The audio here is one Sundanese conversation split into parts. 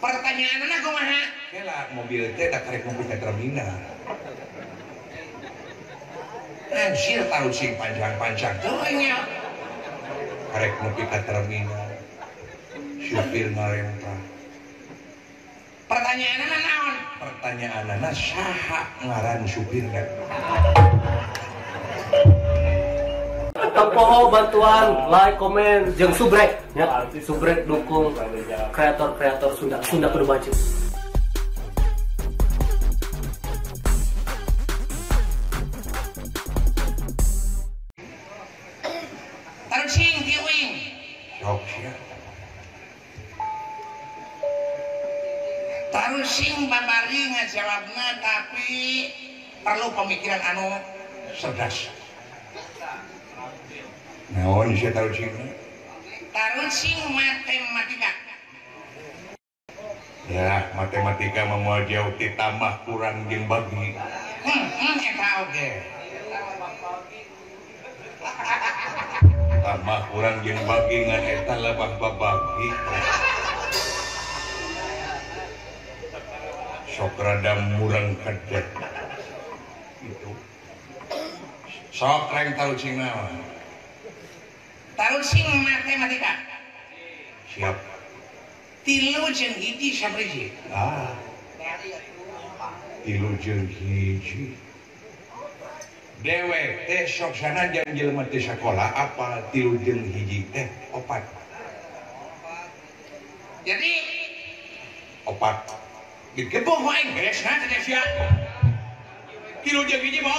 Pertanyaanna kumaha? Kela mobil teh da karek nepi ka terminal. Anjir taruh sing panjang-panjang teuing nya. Karek nepi ka terminal. Supir ngarempah. Pertanyaanna naon? Pertanyaanna saha ngaran supirna? Tempoho bantuan, like, komen, jeung subrek ya, subrek dukung kreator-kreator Sunda, Sunda kudu maju. Taruh sing tiwing. Sok sia. Taruh sing babari ngajawabna tapi perlu pemikiran anu cerdas. Naon sia taruh sing? Taruh sing matematika. Ya, matematika mah moal jauh ti tambah kurang jeung bagi. Eta oge. Tambah kurang jeung bagi ngan eta lebah babagi. Sok rada murang kedet. Itu. Sok reng taruh sing naon? Taruh sing matematika. Siap. 3 jeung 1 sabaraha? Ah. 3 jeung 1. Dewek teh sok sanajan jelema teh sakola apal 3 jeung 1 teh 4. Jadi 4. Digebuk aing beresna teh sia. 3 jeung 1 mah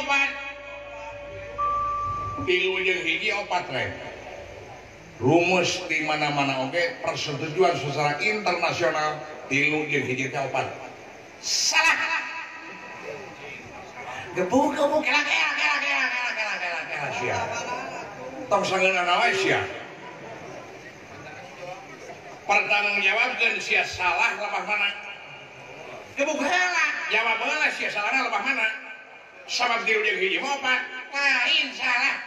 4. 3 jeung 1 4 rek. Rumus di mana-mana oge persetujuan secara internasional 3 jeung 1 teh 4. Salah. Gebuk gebuk kela kela kela kela kela kela kela kela sia. Tong sangeunana wae sia. Pertanggungjawabkeun sia salah lebah mana? Gebuk heula, jawab heula sia salahna lebah mana? Sabab 3 jeung 1 mah 4. Lain salah.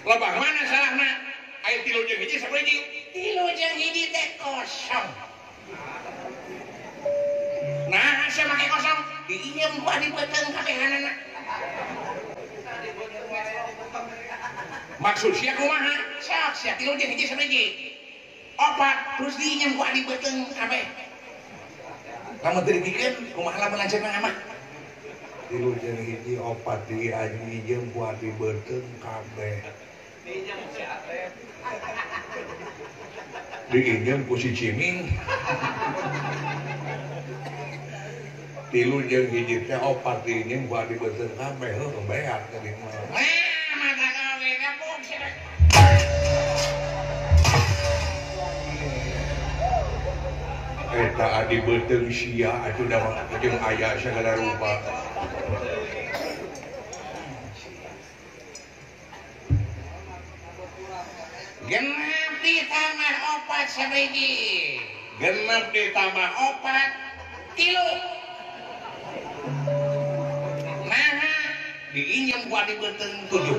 Lebah mana salahna? Aya 3 jeung 1 sabaraha? 3 jeung 1 teh kosong. Nah, sia make kosong, diinjem ku adi beuteung kabehanana. Maksud sia kumaha? Sok sia 3 jeung 1 sabaraha? 4 terus diinjem ku adi beuteung kabeh. Lamun teu dibikeun kumaha lamun lanceukna ngamah? 3 jeung 1 4 diinjem ku adi beuteung kabeh. Diinjem ku si Ciming. 3 jeung 1 teh 4 diinjem ku adi beuteung kabeh, heuh beak tadi mah. Mata oge gabung sia. Eta adi beuteung sia atuh da mah jeung aya sagala rupa. Genep ditambah 4 sabaraha? Genep ditambah 4 3. Nah, diinjem ku adi beuteung 7.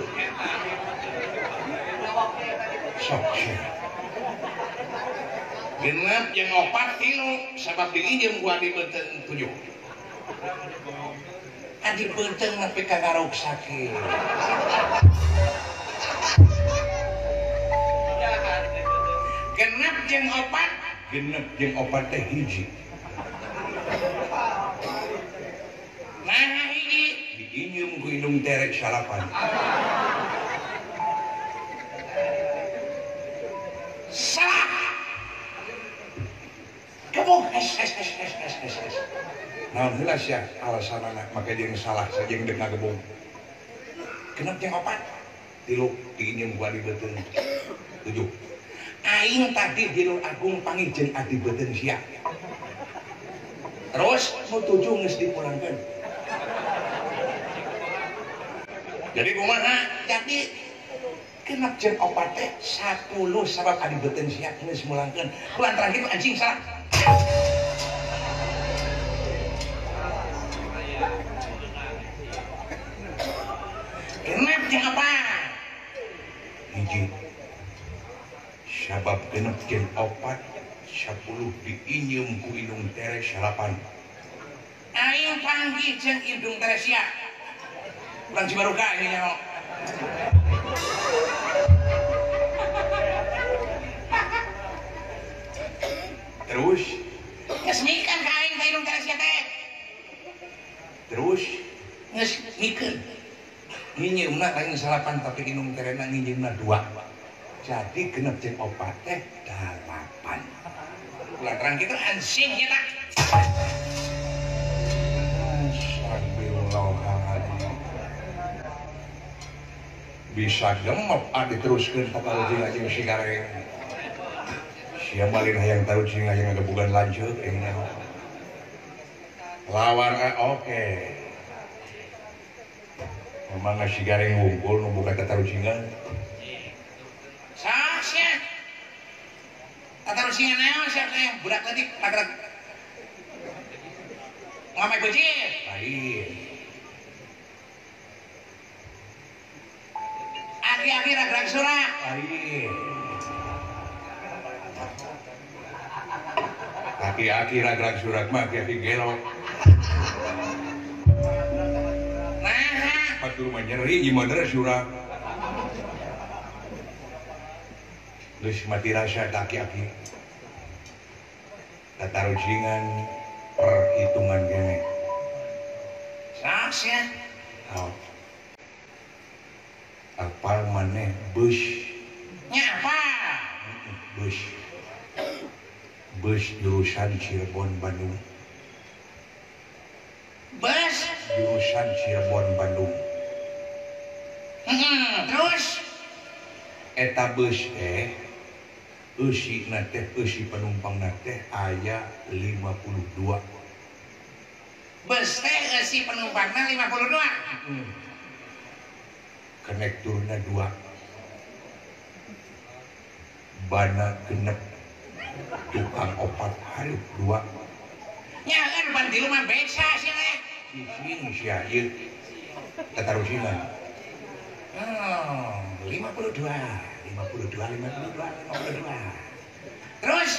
Sok sia. Genep jeung 4 3 sabab diinjem ku adi beuteung 7. Adi beuteung nepi ka garuk sakit. Genep jeung 4, genep jeung 4 teh 1. Nah, hiji diinjem ku indung terek 8. Salah. Gebuk es es es es es es es. Naon heula sia alasanana make jeung salah sajeng deuk ngagebung. Genep jeung 4 3 diinjem ku adi beuteung 7. Aing tadi di Lur Agung panggih jeung adi beuteung sia. Terus nu 7 geus dipulangkeun. Jadi kumaha? Jadi genep jeung 4 teh 10 sabab adi beuteung sia geus mulangkeun. Kulantaran kitu anjing salah. Genep jeung 4. Hiji. Sabab genep jeung 4 10 diinyeum ku Indung Tere 8. Aing panggih jeung Indung Teresia. Urang Cibaruka ini nyaho. Terus geus mikeun ka aing ka Indung Teresia teh. Terus geus mikeun. Nginyeumna lain 8 tapi Indung Terena nginyeumna 2. Jadi genep jeung 4 teh 8. Lantaran kitu ansing ieu tah. Astagfirullahaladzim. Bisa gemep ah diteruskeun tatarucing jeung si Gareng. Sia malin hayang tarucing hayang ngagebugan lanceuk aing nyaho. Lawar oke. Memang si Gareng wungkul nu buka tatarucingan. Sah sia. Tatarucingan naon sia teh budak leutik pagrag. Ngamai beucit. Lain. Aki-aki ragrag surak. Lain. Aki-aki ragrag surak mah aki-aki gelo. Nah, batur mah nyeri gimana surak. Geus mati rasa aki-aki. Tatarucingan perhitungan gene. Sah sia. Oh. Apal maneh bus. Nya apa? Bus. Bus jurusan Cirebon Bandung. Bus jurusan Cirebon Bandung. Terus eta bus teh eusina teh eusi penumpangna teh aya 52. Bus teh eusi penumpangna 52. Konekturna 2. Bana genep tukang 4 hareup 2. Nya kan ban tilu mah beca sia teh. Cicing sia ieu. Tatarucingan. Oh, 52, 52, 52, 52. Terus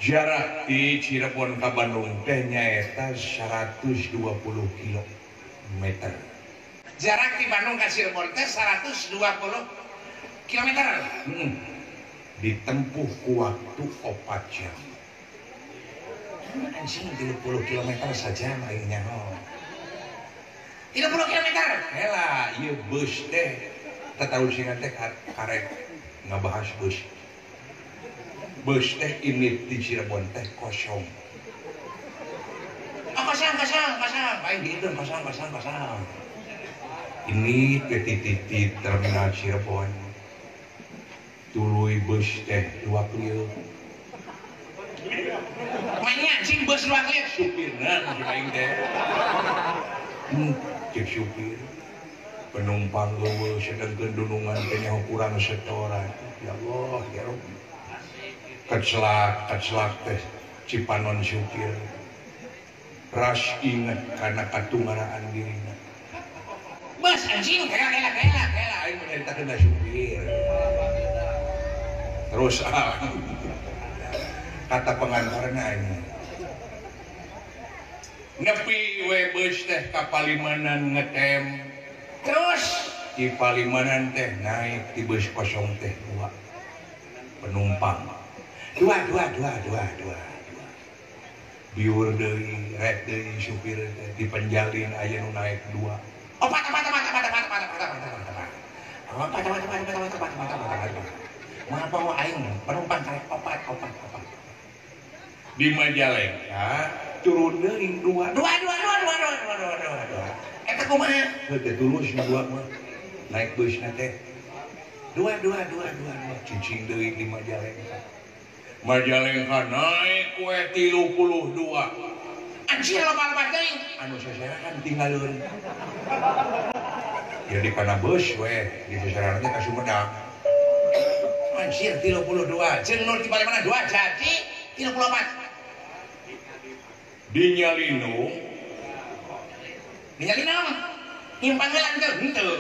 jarak di Cirebon ka Bandung teh nyaeta 120 km. Jarak di Bandung ka Cirebon teh 120 km. Ditempuh ku waktu 4 jam. Anjing 30 km saja aing nyaho. 30 km. Hela, ieu bus teh tatarucingan teh karek ngabahas bus. Bus teh ini di Cirebon teh kosong. Oh, kosong, kosong, kosong. Aing diideun kosong, kosong, kosong. Ini titik-titik terminal Cirebon. Tuluy bus teh 2 kilo. Mainnya anjing bus 2 kilo. Supirna maksud aing teh. Cek supir. Penumpang eueuh sedengkeun dunungan teh nyaho kurang setoran. Ya Allah, ya Rabbi. Kecelak, kecelak teh cipanon supir. Ras inget kana katungaraan dirina. Bus anjing kela kela kela kela aing nyaritakeun ka supir. Terus kata pengantarna aing. Nepi we bus teh ka Palimanan ngetem. Terus di Palimanan teh naik di bus kosong teh 2 penumpang. 2 2 2 2 2 2. Biur deui, rek deui supir teh dipenjalin aya nu naik 2. 4 4 4 4 4 4 4 4 4 4. 4 4 4 4 4 4 4 4 4. Mengapa mau aing penumpang karek 4 4 4. Di Majalengka turun deui 2 2 2 2 2 2 2 2 2. Eta kumaha? Heuh teh tulus nu 2 mah. Naik busna teh 2 2 2 2 2 cicing deui di Majalengka. Majalengka naik we 32. Anjir loba-loba teuing. Anu seserahan tinggaleun. Ya di kana bus we, di seserahan teh ka Sumedang. Anjir 32. Jeung nu di mana 2 jadi 34. Di Nyalinung. Di Nyalinung. Nyimpang heula henteu henteu.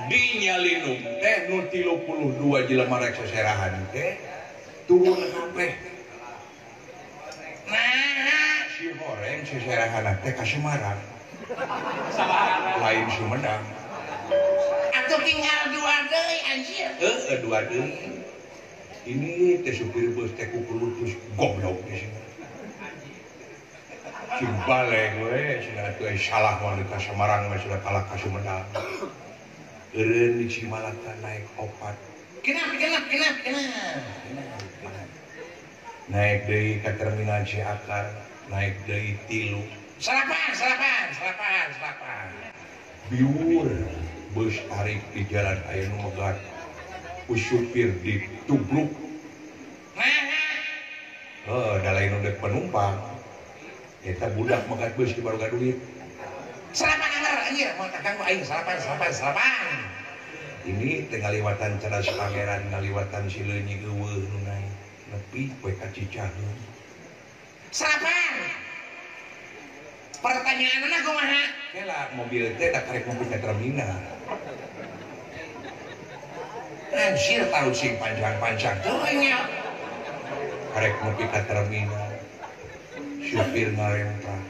Di Nyalinung teh nu 32 jelema rek seserahan teh Turun kabeh. Nah, si horeng seserahan teh ka Semarang. Lain Sumedang. Atuh tinggal dua deui anjir. Heeh, dua deui. Ini teh supir bus teh kukulutus goblok di sini. Cing balik we cenah atuh salah mah ka Semarang mah sudah kalah ka Sumedang. Eureun di Cimalaka naik opat. Genap genap genap genap. Naik deui ka terminal Ciakar, naik deui 3. Salapan, salapan, salapan, salapan. Biur bus tarik di jalan aya nu megat. Ku supir ditubruk. Nah, oh, da lain nu penumpang. Eta budak megat bus di baruga duit. Salapan anger anjir, moal kaganggu aing salapan, salapan, salapan. Ini teh ngaliwatan Cadas Pangeran, ngaliwatan Sileunyi eueuh nu naik. Nepi we ka Cicaheum. Salapan. Pertanyaanna kumaha? Kela mobil teh da karek nepi ka terminal. Anjir tahu sing panjang-panjang teuing nya. Karek nepi ka terminal. Supir ngarempah.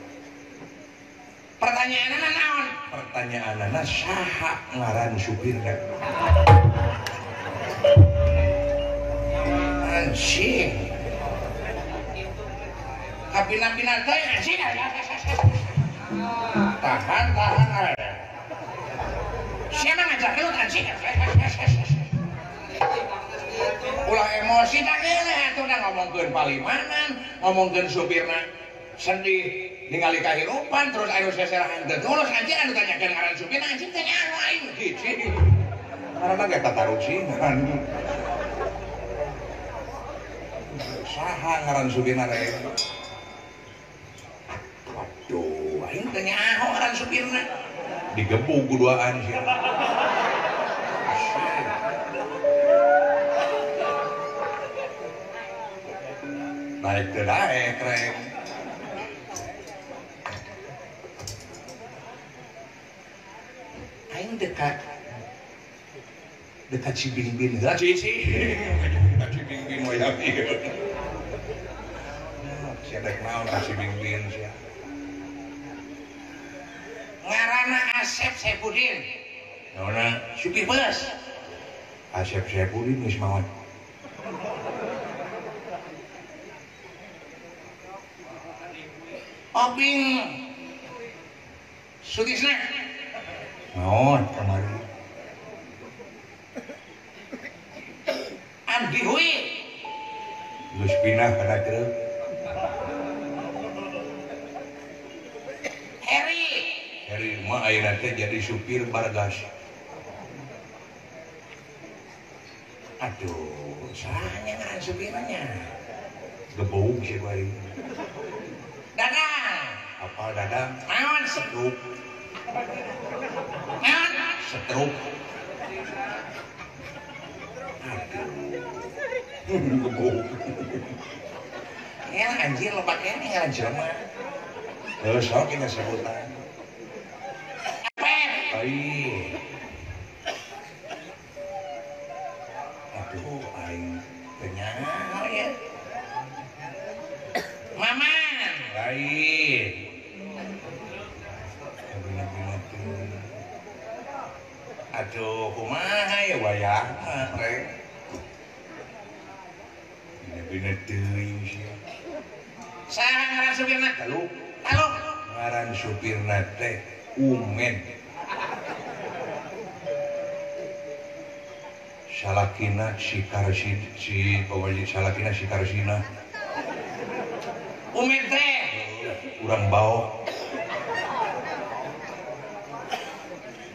Pertanyaanna naon? Pertanyaanna saha ngaran supirna? Anjing. Kapina-pina teh anjing. Tahan, tahan. Siapa ngajak gelut anjing? Ulah emosi tak geuleuh atuh da ngomongkeun palimanan, ngomongkeun supirna sedih ningali kahirupan terus anu seserahan teu tulus anjing anu tanyakeun ngaran supirna anjing teh nyaho aing hiji. Ngaranna ge tatarucingan. Saha ngaran supirna rek? Waduh, aing teh nyaho ngaran supirna. Digebug ku duaan sia. Naik teu daek rek. Aing dekat dekat Cibingbin heula cicing. Dekat Cibingbin we ieu. Sia dek naon ka Cibingbin sia. Ngaranna Asep Saipudin. Naonna? Supir bus. Asep Saipudin geus maot. Oping Sutisna. Naon kamari? Andi Hui. Geus pindah kana truk. Heri. Heri mah ayeuna teh jadi supir Bargas. Aduh, saha ngaran supirna? Gebug sih bari. Dadang. Apa dadang? Naon setruk. Naon setruk. Aduh. Gebug. Ya anjir loba keneh ngaran jelema. Heuh sok kita sebutan. Ai. Aduh aing teu nyaho ya. Maman. Lain. Aduh kumaha ya wayahna rek. Bina-bina teuing sia. Saha ngaran supirna? Taluk. Taluk. Ngaran supirna teh Umen. Salakina si Karsin si pawajib salakina si Karsina. Umen teh urang baok.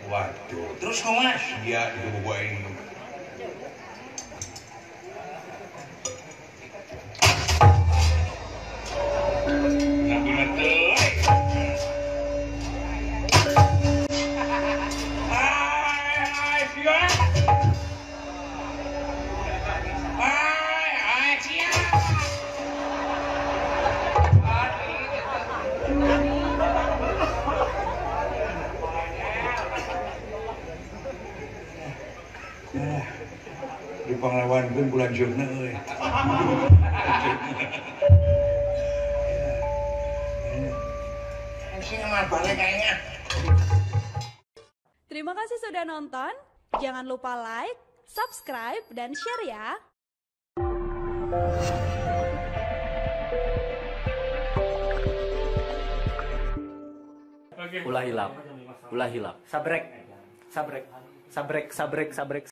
Waduh, terus kumaha sia itu gua aing. Bina-bina teuing. Ai, sia. Ai, ai sia. Di panglawankeun bulan Jogna euy. Terima kasih sudah nonton. Jangan lupa like, subscribe, dan share ya. Ulah hilap, ulah hilap. Sabrek, sabrek, sabrek, sabrek, sabrek.